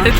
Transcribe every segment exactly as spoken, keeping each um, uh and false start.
Yes,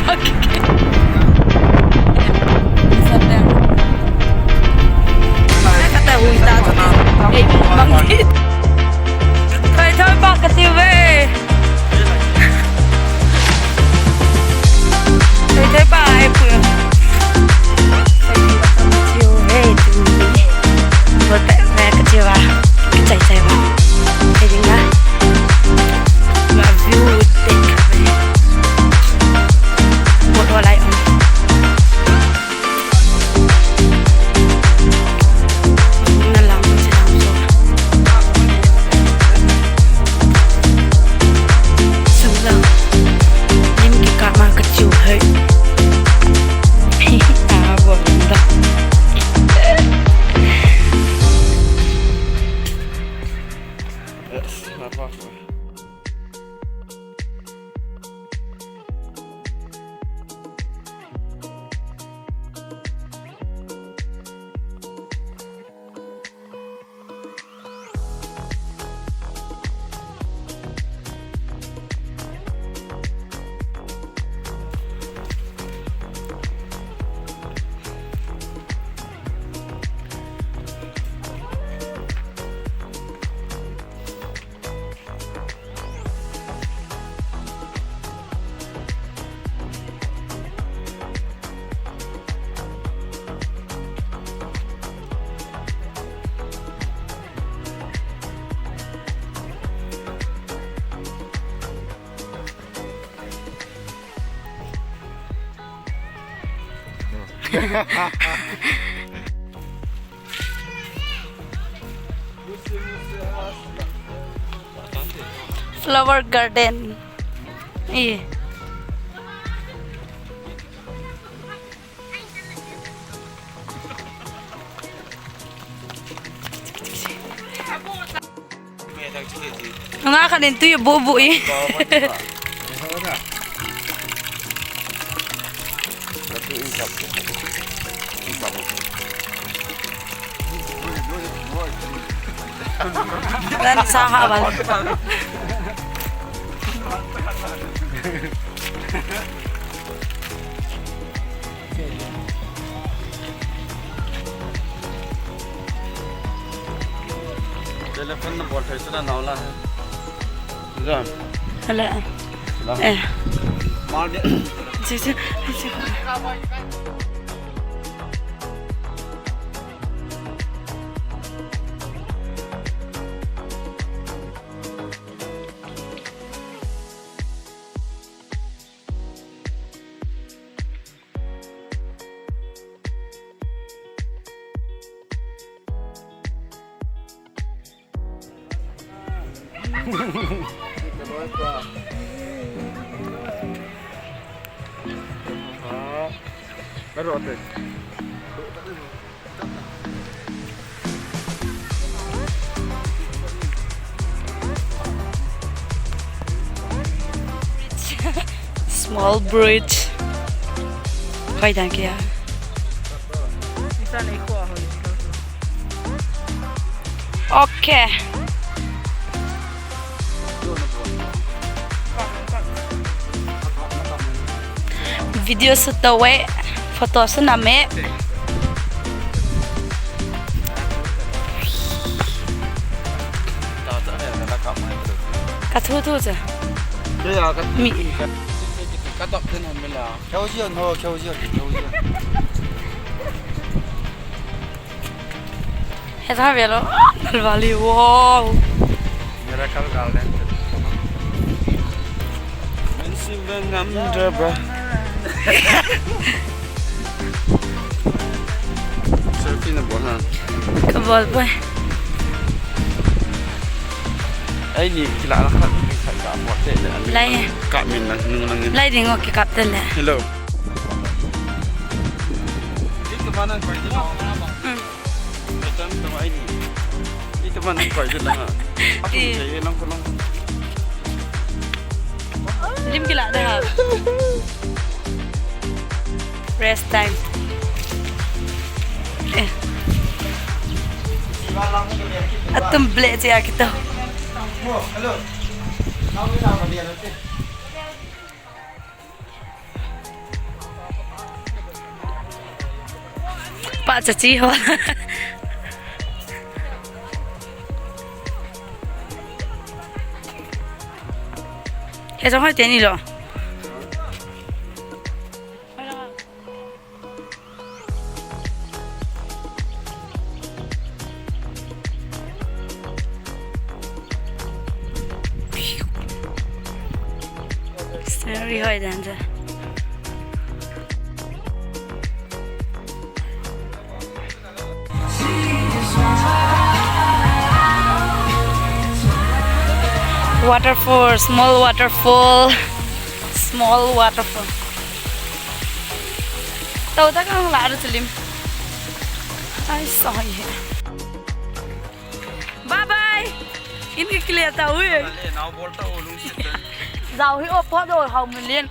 not possible. Flower garden. Iya. Nga kha den tu ye bo bo i. Dan sa ha bal. Telephone number thei suna nau la. Jan. Hello. Hello. Eh. Mar de. Ji, ji, ji. Small bridge. Khoi dan kia. Okay. Video shoot tauve, photo shoot nam e. Ka thu thu cha. Mi. Ka dap ten ham mila. Kheu jian ho, kheu jian, kheu jian. He tha ve lo. Kalvali, wow. Miracle Garden. Mensi ve ngam dra ba. Selfie na bol ha. Ka bol poi. Ai ni kila la khat, khat ka bol te le. Lai. Ka min na nung nang. Lai ding o ki kap te le. Hello. Ito mana koi dito. Hmm. Ito mana koi dito ha. Ako kaya lang ko lang. Lim kila da ha. Rest time. Eh. Atum ble che a kito. Hello. Acha chi ho. He jong hoi teni lo. Scenery hoi dan ja. Waterfall, small waterfall, small waterfall. Tau ta kang la ru chilim. Ai, sorry. Bye bye. In ke clear ta hui. Jao hi o po do hau million.